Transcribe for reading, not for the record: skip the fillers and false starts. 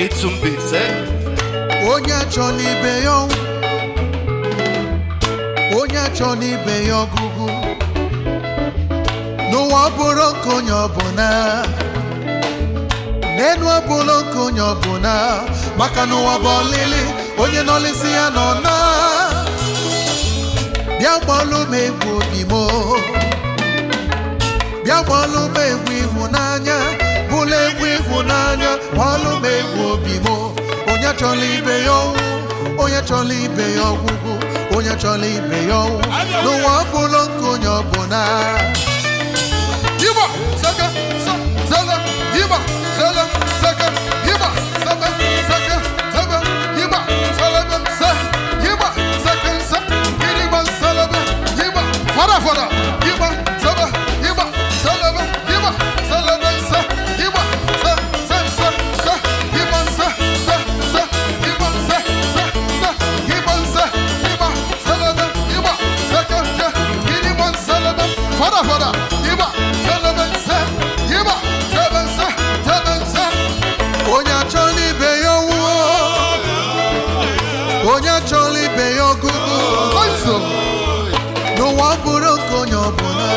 Ịtụ Mbaise. Onye achọla ibe ya ọnwụ, onye achọla ibe ya ọgụgụ. N'ụwa bụrụ nke onye ọbụla, n'enu ọbụla nke onye ọbụla, maka n'ụwa bụ ọlịlị, onye nọlịsị ya nọ na. Bịa gbalụ m egwu obi m, bịa gbalụ m egwu ịhụnanya, bụla egwu ịhụnanya, gbalụ m egwu obi m. Onye chọrọ ibe ya ọnwụ, onye chọrọ ibe ya ọgwụgwụ, onye chọrọ ibe ya ọnwụ, n'ụwa ọbụla nke onye ọbụla. Yiba, saka, sa, zala, yiba, zala, saka, yiba, saba, saka, saba, yiba, salaba, sa, yiba, saka, sa, yiba, salaba, yiba, fara, fara, yiba, saba, yiba, salaba, yiba, salaba, sa, yiba, sa, sa, sa, sa, yiba, sa, sa, sa, yiba, sa, sa, sa, yiba, sa, yiba, salaba, yiba, saka, sa, yiba, salaba, fara, fara, yiba, salaba, sa, yiba, saba, sa, saba, sa. Onye achọla ibe ya ọnwụ, onye achọla ibe ya ọgụgụ, Ọzọ. N'ụwa bụrụ nke onye ọbụla.